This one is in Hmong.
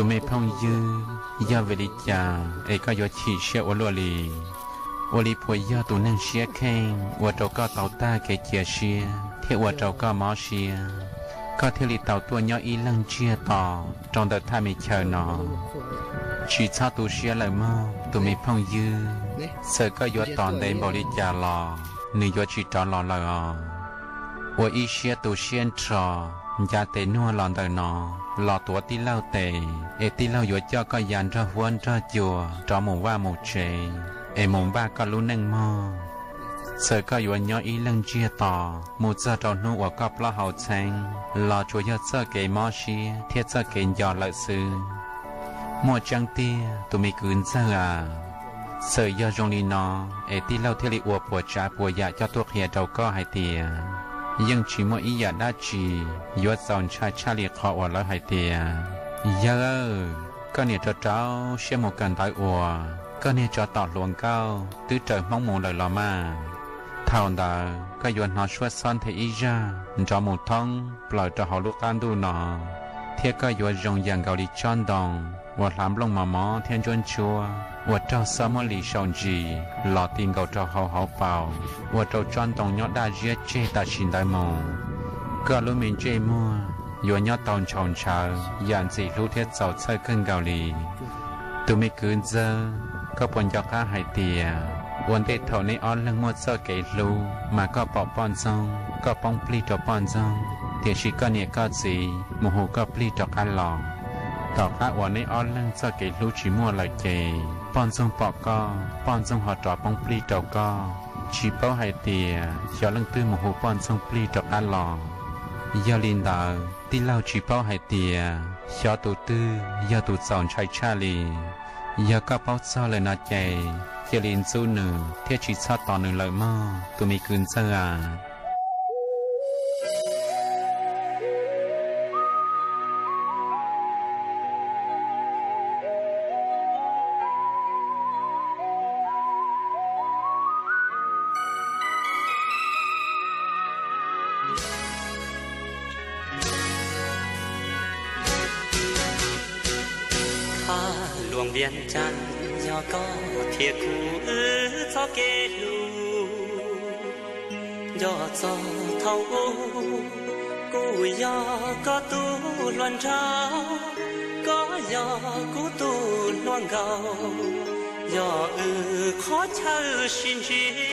Tus me phooj ywg, yog vim li cas es koj yuav chim siab ua luaj li? Ua li puas yog tus neeg siab kheej ua rau koj tau tag kev cia siab thiab ua rau koj mob siab, koj thiaj li tau tuaj nyob ib leeg ntsiag to rau ntawm thaj me chaw no? Tsis txhob tu siab lawm mog tus me phooj ywg, txawm koj yuav tos ntev npaum li cas los nws yuav tsis rov los lawm os. Ua ib siab tu siab nrho, ncav tes nuag los ntawm no, los tuav tij laug tes es tij laug yuav coj koj ya nrog huab nrog cua rov mus vaj mus tsev es mus npaj koj lub neej mog. Txawm koj yuav nyob ib leeg ntsiag to mus txog rau hnub uas koj plaub hau txheeb los tsuas yog txoj kev mob siab thiab txoj kev nco lawm xwb. Muaj tseeb tiag tus me kwv ntxawg a, txawm yog zoo li no es tij laug thiaj li ua puas tsav puas yam coj tuaj qhia rau koj hais tias yeej tsis muaj ib yam dab tsi yuav txaus ntshai tshaj li qhov uas lawv hais tias, yawg, koj niam rau rau siab mus kawm ntawv uas koj niag tsov tom hluas nkauj twb raws hmoob mus lawm los mas. Thaum ntawd koj yuav hnov suab xob nthe ib zaj nrov mus thoob plaws rau hauv lub qab ntuj no, thiab koj yuav zoo yam nkaus li tsob ntoo uas hlav nplooj mos mos thiab ntsuab ntsuab uas raug xob muab lis saum ntsis los ti nkaus rau hauv hauv paus, ua rau tsob ntoo nyob daj ziab tseg tam sim ntawd mus. Koj lub me ntsej muag yuav nyob tau ntshaus ntshawv yam ntxim hlub thiab txaus txhawj kawg nkaus li. Tus me kwv ntxawg, koj puas nco qab hais tias ua ntej thaum neb ob leeg muaj txoj kev hlub mas koj pom poj ntxoog koj poob plig rau poj ntxoog, tiam sis koj niam koj txiv mus hu koj plig rov qab los? Tom qab uas neb ob leeg txoj kev hlub tsis muaj lawm ces poj ntxoog pom koj, poj ntxoog ho rov poob plig rau koj, tsis paub hais tias xyov leej twg mus hu poj ntxoog plig rov qab los. Yog li ntawd tij laug tsis paub hais tias xyov tus twg yog tus txaus ntshai tshaj li. Yog koj paub txog lawm no ces cia li ntxub nws thiab tsis txhob tos nws lawm mog tus me kwv ntxawg a. Thaj Luam Vias Cas, yog koj thiab kuv wb txoj kev hlub. Nco txog thaum ub kuv yog koj tus hluas nraug, koj yog kuv tus hluas nkauj, yog wb qhov chaw sib ntsib.